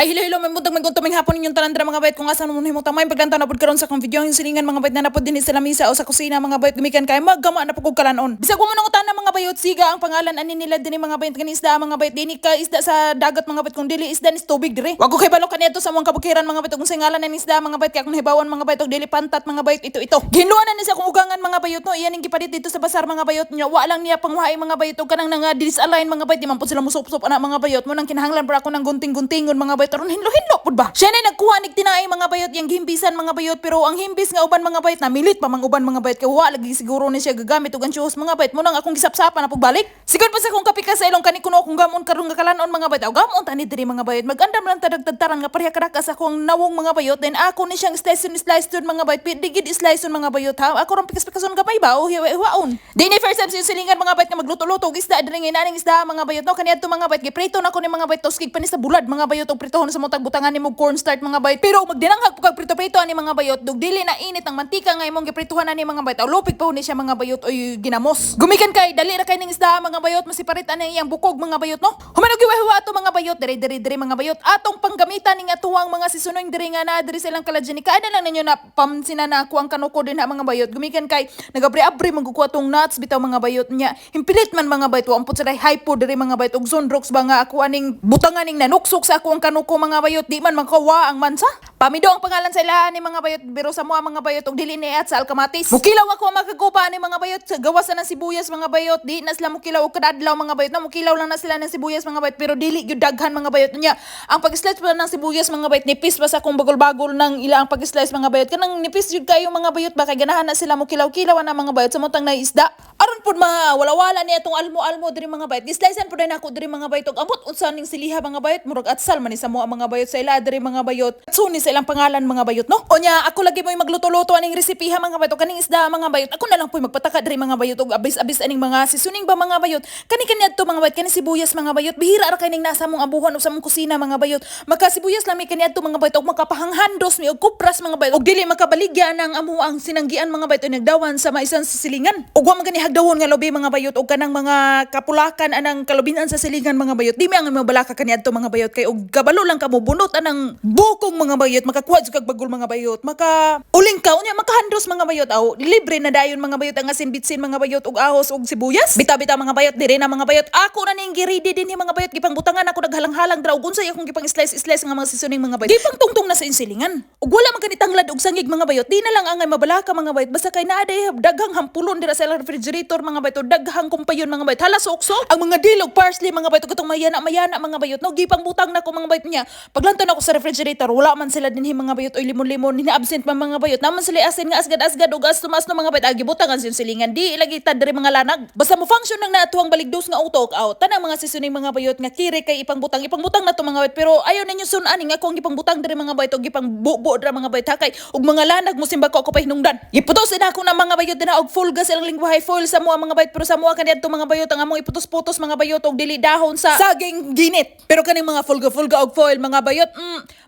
Hi, hello, hello, may buntag, may gunto, may hapon ninyong tanan dira, mga bayot, kung asa mo nahimong tamay paglantaw na pud karon sa akong video ang silingan, mga bayot, na napod din sa lamisa o sa kusina, mga bayot, gumikan kay maggama na pud kog kalanon. Bisag wa mo nangutana, mga bayot, siga ang pangalan ani nila dinhi, mga bayot, kani isda, mga bayot, dini ka isda sa dagat, mga bayot, kung dili isda ni tubig dire. Wa ko kay balo kaniadto sa among kabukiran, mga bayot, kung sa ngalan ni isda, mga bayot, kay akong nahibawan, mga bayot, og dili pantat, mga bayot, ito ito. Gihinluan na ni sa akong ugangan, mga bayot, no, iyan ang gipalit dito sa basar, mga bayot, nya wa lang niya pangwahay, mga bayot, og kanang nga disalign, mga bayot, di man pud sila musupsop ana, mga bayot, mo nang kinahanglan para ako ng gunting-guntingon, mga bayot, aron hinlo-hinlo pud ba. Siya na nagkuha nig tinaay, mga bayot, yang gihimbisan, mga bayot, pero ang himbis nga uban, mga bayot, namilit pa mang uban, mga bayot, kay wa lagi siguro ni siya gagamit og ansyos, mga bayot, mo nang akong gisapsapan na pagbalik. Sigod pa sa akong kapika sa ilong kani kuno akong gamon karon nga kalanon, mga bayot. Aw gamon tani diri, mga bayot, magandam lang tadagtadtaran nga pareha karakas akong nawong, mga bayot, then ako ni siyang slice slice dun, mga bayot, pwede gid slice mga bayot, ha, ako rong pikas-pikason gamay ba o hiwa-hiwaon. Di ni first time sa silingan, mga bayot, nga magluto-luto og isda diri nga inaning isda, mga bayot, no, kaniadto, mga bayot, giprito na ko ni, mga bayot, toskig pa ni sa bulad, mga bayot, og pritohon sa motag butangan nimo cornstarch, mga bayot, pero magdinanghag pud kag prito-prito ani, mga bayot, dug dili na init ang mantika nga imong giprituhan ani, mga bayot, aw lupig pa ni siya, mga bayot, oy ginamos. Gumikan kay dali ra kay ning isda, mga bayot, masiparit ani iyang bukog, mga bayot, no. Human og giwahiwa ato, mga bayot, diri diri diri, mga bayot, atong panggamitan ning atuang mga seasoning diri nga naa diri sa ilang kalagyan. Kaana lang ninyo na pamsina na ako ang kanuko din ha, mga bayot, gumikan kay nagabre-abre man tong nuts bitaw, mga bayot, nya himpilit man, mga bayot, wa pud sila hypo diri, mga bayot, og Zonrox ba nga ako aning butangan ning nanuksok sa ako ang kanuko, mga bayot, di man makawa ang mansa. Pamido ang pangalan sa ilahan ni, mga bayot, pero sa mua, mga bayot, og dili ni at sa alkamatis. Mukilaw ako ang makagupa ni, mga bayot, sa gawas na ng sibuyas, mga bayot, di na sila mukilaw og kadadlaw, mga bayot, na mukilaw lang na sila ng sibuyas, mga bayot, pero dili gyud daghan, mga bayot, nya ang pag-slice pa ng sibuyas, mga bayot, nipis pa sa akong bagol-bagol ng ila ang pag-slice, mga bayot, kanang nipis jud kayo, mga bayot ba, kay ganahan na sila mukilaw-kilaw na, mga bayot, sa mutang na isda aron pud mawala-wala ni atong almo-almo diri, mga bayot. Gislicean pud na ako diri, mga bayot, og amot unsa ning siliha, mga bayot, murag atsal man ni sa mua, mga bayot, sa ila diri, mga bayot, suni sa ilang pangalan, mga bayot, no. Onya ako lagi mo'y magluto-luto aning resipiha, mga bayot, og kaning isda, mga bayot, ako na lang po'y magpataka diri, mga bayot, og abis-abis aning mga seasoning ba, mga bayot, kani kaniadto, mga bayot, kani sibuyas, mga bayot, bihira ra kay ning nasa mong abuhan o sa mong kusina, mga bayot. Maka sibuyas lang mi kaniadto, mga bayot, og makapahanghandos mi og kupras, mga bayot, og dili makabaligya ng amo ang sinanggian, mga bayot, og nagdawan sa maisan sa silingan. Og wa man gani hagdawon nga lobi, mga bayot, og kanang mga kapulakan anang kalubinan sa silingan, mga bayot, di mi ang mabalaka kaniadto, mga bayot, kay og kabalo lang kamo bunot anang bukong, mga bayot, makakuha jud kag bagol, mga bayot, maka uling ka, unya makahandos, mga bayot, aw libre na dayon, mga bayot, ang asin bitsin, mga bayot, og ahos og sibuyas. Bitaw-bitaw, mga bayot, dire na, mga bayot, ako na ning giready din mga bayot, gipangbutangan ako naghalang-halang dra og unsay akong gipang slice slice nga mga seasoning, mga bayot, gipang tungtong na sa insilingan. Ug wala man gani tanglad og sangig, mga bayot, di na lang angay mabalaka, mga bayot, basta kay naa day daghang hampulon dira sa ilang refrigerator, mga bayot, og daghang kumpayon, mga bayot, hala suksok ang mga dilog parsley, mga bayot, ug katong mayana mayana, mga bayot, no, gipang butang nako, mga bayot, niya paglantaw nako sa refrigerator, wala man sila dinhi, mga bayot, oy limon-limon, hina-absent man, mga bayot, naman sila asin nga asgad-asgad ug asto-masto, mga bayot, agi butang ang silingan, di lagi ta diri mga lanag, basta mo function lang na atuang baligdos nga utok, aw tanang mga seasoning, mga bayot, nga kiri kay ipangbutang, ipangbutang na to, mga bayot, pero ayaw ninyo sun-an nga ako ang gipangbutang diri, mga bayot, og gipangbubo dira, mga bayot, hakay ug mga lanag mo simba ko ako pahinungdan. Iputos na ako na, mga bayot, dina og full gas ilang lingwahe foil sa mua, mga bayot, pero sa mua kaniadto, mga bayot, ang among iputos-putos, mga bayot, og dili dahon sa saging ginit, pero kaning mga fulga-fulga og foil, mga bayot,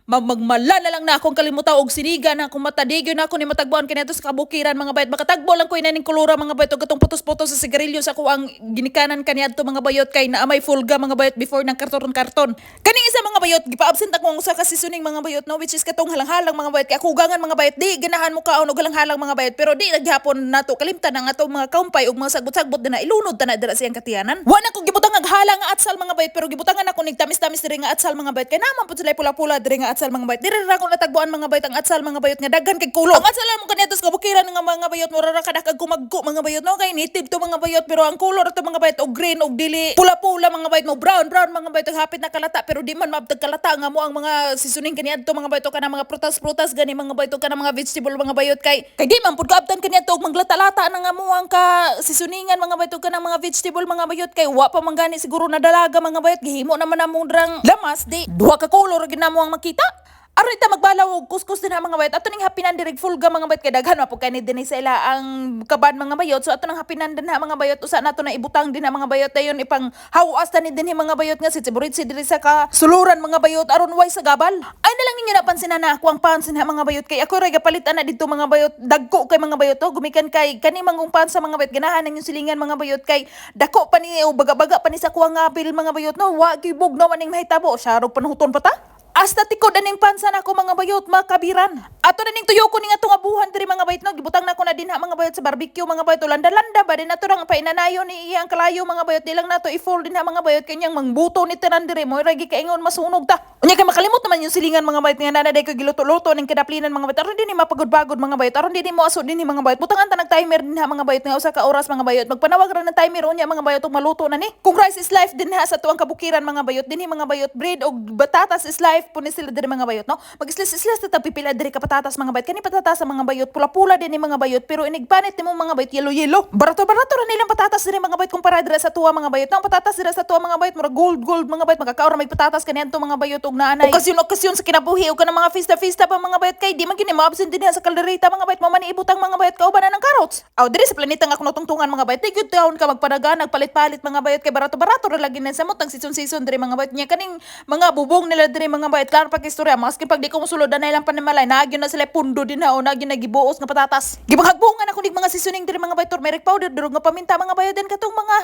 magmala na lang na akong kalimutan og siniga na akong mata, di gyud na ako ni matagbuan kaniadto sa kabukiran, mga bayot, makatagbo lang ko inaning kolora, mga bayot, og katong putos-putos sa sigarilyo sa ako ang ginikanan kaniadto, mga bayot, kay naa may fulga, mga bayot, before ng karton-karton. Kaning isa, mga bayot, gipa-absent ako ang usa ka seasoning, mga bayot, no, which is katong halang-halang, mga bayot, kay ako ugangan, mga bayot, di ganahan mo kaon og halang-halang, mga bayot, pero di naghapon nato kalimtan ang atong mga kaumpay ug mga sagbot-sagbot na ilunod ta na dira siyang katiyanan. Wa na ko gibutang ang halang nga atsal, mga bayot, pero gibutangan ako nig tamis-tamis diri nga atsal, mga bayot, kay naman pud sila pula-pula diri nga atsal, mga bayot. Diri ra ko natagbuan, mga bayot, ang atsal, mga bayot, nga daghan kay kulong. Ang atsal mo kaniadto sa kabukiran nga, mga bayot, mura ra kadakag kumagko, mga bayot, no, kay native to, mga bayot, pero ang color to, mga bayot, og green og dili pula-pula, mga bayot, mo brown brown, mga bayot, ang hapit na kalata, pero di man maabtag kalata nga mo ang mga seasoning kaniadto, mga bayot, kanang mga prutas-prutas gani, mga bayot, kanang mga vegetable, mga bayot, kay kay di man pud kaabtan kaniadto og maglata-lata na nga mo ang ka seasoningan, mga bayot, kanang mga vegetable, mga bayot, kay wa pa man gani siguro na dalaga, mga bayot, gihimo naman namong drang lamas, di duha ka color ra mo ang makita. Aron ita magbalaw og kuskus din ha, mga bayot. Ato ning hapinan direg fulga, mga bayot, kay daghan man pud kay ni dinhi sa ila ang kaban, mga bayot. So ato nang hapinan din ha, mga bayot, usa nato na ibutang din ha, mga bayot, dayon ipang hawas ta ni dinhi, mga bayot, nga si Tsiburitsi diri sa ka suluran, mga bayot, aron way sa gabal. Ay na lang ninyo napansin na ako ang pansin ha, mga bayot, kay ako ra gapalit ana didto, mga bayot, dagko kay, mga bayot, to gumikan kay kani mangong pansa, mga bayot, ganahan ang inyong silingan, mga bayot, kay dako pa ni o baga-baga pa ni sa kuwang nga bil, mga bayot, no, wa gibog no maning mahitabo siya rog panuhuton pa ta. Hasta tikod aning pansa nako, mga bayot, makabiran. Ato na ning tuyo ko ni nga tungabuhan diri, mga bayot, no. Gibutang nako na dinha, mga bayot, sa barbecue, mga bayot, landa-landa ba din ato rang painanayo ni iya ang kalayo, mga bayot. Di lang nato i-fold dinha, mga bayot, kanyang mangbuto ni tanan diri mo ragi kaingon masunog ta. Unya kay makalimot naman yung silingan, mga bayot, nga nana ko giluto-luto ning kadaplinan, mga bayot. Aron dinhi mapagod-bagod, mga bayot. Aron dinhi mo aso dinhi, mga bayot. Butangan ta nag timer dinha, mga bayot, nga 1 ka oras, mga bayot. Magpanawag ra ng timer unya, mga bayot, ug maluto na ni. Kung rice is life dinha sa tuang kabukiran, mga bayot, dinhi, mga bayot, bread og batatas is life po ni sila diri, mga bayot, no. Mag-slice-slice ta pipila diri ka patatas, mga bayot. Kani patatas sa mga bayot, pula-pula din ni mga bayot, pero inigpanit nimo, mga bayot, yellow-yellow. Barato-barato ra nilang patatas diri, mga bayot, kumpara dira sa tuwa, mga bayot. Ang patatas dira sa tuwa, mga bayot, murag gold gold, mga bayot, magkakaon ra may patatas kaniadto, mga bayot, og naanay. Okasyon okasyon sa kinabuhi o kanang mga fiesta-fiesta pa, mga bayot, kay di man gini mo-absent dinhi sa kaldereta, mga bayot, mo man ibutang, mga bayot, kauban na ng carrots. Aw diri sa planeta nga akong natungtungan, mga bayot, di gyud taon ka magpadagan nagpalit-palit, mga bayot, kay barato-barato ra lagi na sa mutang season-season diri, mga bayot. Nya kaning mga bubong nila diri, mga bayot, klaro pag istorya, maski pag di ko mosulod na ilang panimalay, naagyo na sila pundo din ha o naagyo na gibuos nga patatas. Gipanghagbuongan ako nig mga seasoning diri, mga bayot, turmeric powder, durog nga paminta, mga bayot, din katong mga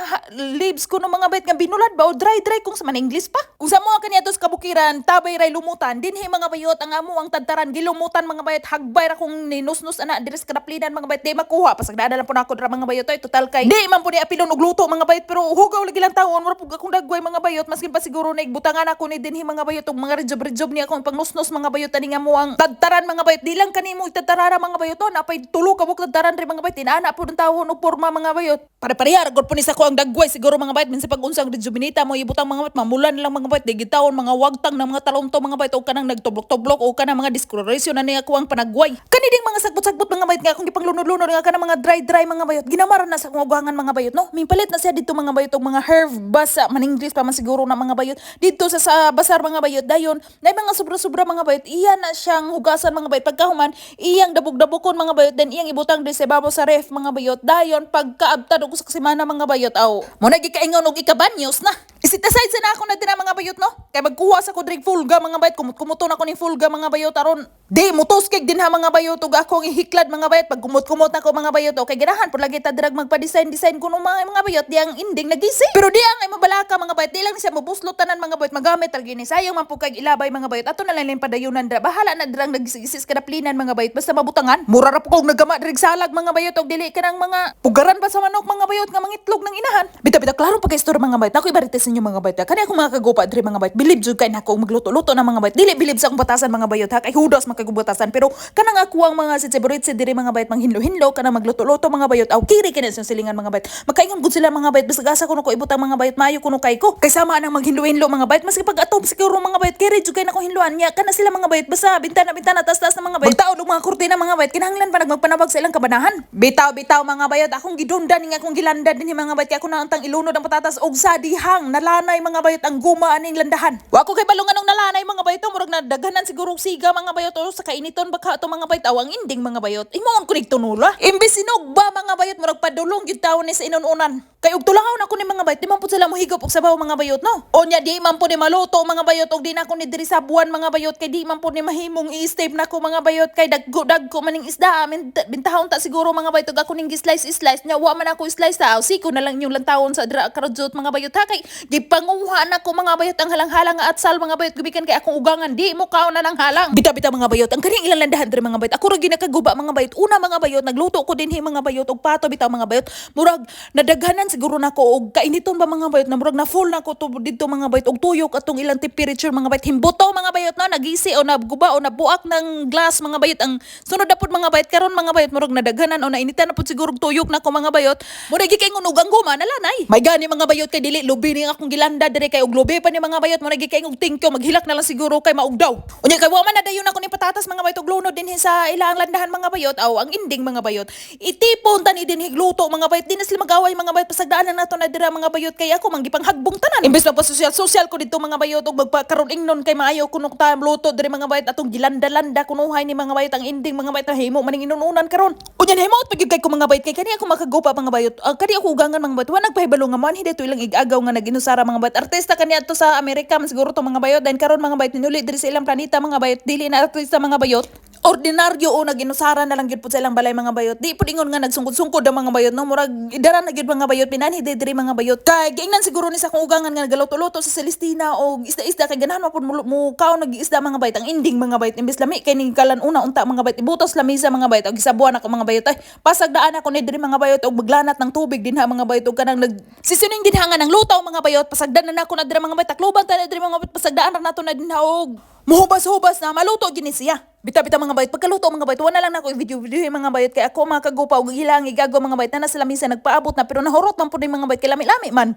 leaves kuno, mga bayot, nga binulad ba o dry dry kung sa man English pa. Kung sa mga kaniadto sa kabukiran, tabay ray lumutan, dinhi, mga bayot, ang amo ang tadtaran gilumutan, mga bayot, hagbay ra kung ninusnus ana diri sa kadaplinan, mga bayot, di makuha. Pasagdana lang po nako dira, mga bayot, oy, total kay di man po ni apilon og luto, mga bayot, pero hugaw lagi lang tawon mura pug akong dagway, mga bayot, maskin pa siguro na igbutangan ako ni dinhi, mga bayot, og mga rejob-rejob niya akong pangnusnos, mga bayot, ani nga mo ang tadtaran, mga bayot. Di lang kanimo tadtarara, mga bayot, oh, napay tulo ka buok tadtaran ri, mga bayot, inana po ng tawon og porma, mga bayot. Pare-pareha ra gud po ni sa ko ang dagway siguro, mga bayot, minsan pag unsang rejuvenita mo ibutang, mga bayot, mamulan lang, mga bayot, di gitawon mga wagtang ng mga talonto, mga bayot, og kanang nagtublok-tublok o kanang mga discoloration na niya ako ang panagway. Kani ding mga sagbot-sagbot, mga bayot, nga akong gipanglunod-lunod nga kanang mga dry-dry, mga bayot, ginamaran na sa akong ugangan, mga bayot, no. Mipalit na siya dito, mga bayot, og mga herb basa maninglis pa man siguro na, mga bayot, dito sa basar, mga bayot. Dayon na mga sobra-sobra, mga bayot, iya na siyang hugasan, mga bayot, pagkahuman iyang dabog-dabokon, mga bayot, then iyang ibutang din sa ibabaw sa ref, mga bayot. Dayon pagkaabtad og 1 ka semana, mga bayot, aw mo na gikaingon og ikabanyos na. Isit aside sa na ako na din mga bayot, no, kay magkuha sa ko drig fulga, mga bayot, kumot-kumuton ako ning fulga, mga bayot, aron di mutuskig din ha, mga bayot, ug akong ihiklad, mga bayot, pag kumot-kumot ako, mga bayot. Okay, ganahan pud lagi ta dirag magpa-design design kuno mga bayot, di ang ending nagisi, pero di ang ay mabalaka, mga bayot, di lang siya mabuslot tanan, mga bayot, magamit lagi ni, sayang man pud kay ilabay, mga bayot. Ato na lang ling padayunan dra, bahala na dirang nagisigisis kadaplinan, mga bayot, basta mabutangan. Mura ra pud kog nagama drig salag, mga bayot, og dili kanang mga pugaran pa sa manok, mga bayot, nga mangitlog ng inahan. Bitaw bitaw, klaro pa kay istorya, mga bayot. Ako ibarites ninyo, mga bayot. Kani ako mga kagupa diri, mga bayot, bilib jud kay nako magluto-luto na, mga bayot. Dili bilib sa akong batasan, mga bayot, ha, kay hudas makagubatasan, pero kanang ako ang mga sitseburitse diri, mga bayot, manghinlo-hinlo kanang magluto-luto, mga bayot, aw kiri kini sa silingan, mga bayot, makaingon gud sila, mga bayot, bisag asa kuno ko ibutang, mga bayot, maayo kuno kay ko kay sama nang maghinlo-hinlo, mga bayot, maski pag atom siguro, mga bayot, kiri jud kay nako hinloan niya kana sila, mga bayot, basta bintana bintana, tas-tas na, mga bayot, magtaod og mga kurtina, mga bayot, kinahanglan pa nagmagpanawag sa ilang kabanahan. Bitaw bitaw, mga bayot, akong gidunda ning akong gilanda dinhi, mga bayot, kay ako na untang ilunod ang patatas og sa dihang nalanay, mga bayot, ang guma aning landahan. Wa ko kay balungan og nalanay, mga bayot, murag nadaghanan siguro og siga, mga bayot, o sa kainiton baka ato, mga bayot. Awang ending, mga bayot, imoon ko tunula imbes sinog ba, mga bayot, murag padulong gyud taon ni sa inununan kay og tulahon ako ni, mga bayot, di man pud sila mohigop og sabaw, mga bayot, no. Onya di man pud ni maluto, mga bayot, og di na ako ni diri sa buwan, mga bayot, kay di man pud ni mahimong i-step na ko, mga bayot, kay dagko dagko maning isda, amin bintahon ta siguro, mga bayot, og ako ning slice slice nya wa man ako slice ta siko na lang inyong lantawon sa dra karujot, mga bayot, ha, kay gipanguha na ko, mga bayot, ang halang-halang nga atsal, mga bayot, gumikan kay akong ugangan di mo kaon na ng halang. Bitaw bitaw, mga bayot, ang kaning ilang landahan diri, mga bayot, ako ra ginakaguba, mga bayot. Una, mga bayot, nagluto ko dinhi, mga bayot, og pato. Bitaw, mga bayot, murag nadaghanan siguro nako og kainiton ba, mga bayot, na murag na full nako to didto, mga bayot, og tuyok atong ilang temperature, mga bayot. Himbuto, mga bayot, no, nagisi o naguba o nabuak ng glass, mga bayot. Ang sunod na pud, mga bayot, karon, mga bayot, murag nadaghanan o nainitan na pud siguro og tuyok nako, mga bayot, murag gikay og ang guma nalanay. May gani, mga bayot, kay dili lubi ni akong gilanda dire, kay og lubi pa ni, mga bayot, murag gikay og thank you, maghilak na lang siguro kay maugdaw. Unya kay wa man na dayon ako ni patatas, mga bayot, og lunod dinhi sa ilang landahan, mga bayot. Aw ang ending, mga bayot, itipon tani dinhi luto, mga bayot, di na sila magaway, mga bayot. Pasagdaan na nato na dira, mga bayot, kay ako manggipanghagbo akong tanan. Imbes pa social social ko dito, mga bayot, og magpakaron ingnon kay maayo kuno ta luto diri, mga bayot, atong gilanda-landa kunuhay ni, mga bayot. Ang ending, mga bayot, himo maning inununan karon. Unya nahimo pag kay ko, mga bayot, kay kani ako makagupa, mga bayot. Kani ako ugangan, mga bayot, wa nagpahibalo nga man dito ilang igagaw nga nag-inusara, mga bayot. Artista kani adto sa Amerika man siguro to, mga bayot. Then karon, mga bayot, ninuli diri sa ilang planeta, mga bayot, dili na artista, mga bayot. Ordinaryo o naginusara na lang gyud pud sa ilang balay, mga bayot. Di pud ingon nga nagsungkod-sungkod ang mga bayot, no? Murag idara na gyud, mga bayot, pinanhi diri, mga bayot. Kay giingnan siguro ni sa akong ugangan nga nagaluto-luto sa Celestina og isda-isda kay ganahan man pud mo kaon nag isda, mga bayot. Ang ending, mga bayot, imbes lami kay ning kalan-una unta, mga bayot, ibutos lamisa, mga bayot, og gisabuan ako, mga bayot. Ay, pasagdaan ako ni diri, mga bayot, og maglanat ng tubig dinha, mga bayot, og kanang nag sisining dinha nga ng lutaw, mga bayot. Pasagdan na nako na diri, mga bayot. Takluban ta na diri, mga bayot. Pasagdaan ra nato na dinha og muhubas-hubas na maluto gini siya. Bita-bita, mga bayot, pagkaluto, mga bayot, wala lang nako i-video video, mga bayot, kay ako mga kagupa og ilang igago, mga bayot, na nasa lamisa nagpaabot na pero nahurot man pud ni, mga bayot, kay lami-lami man.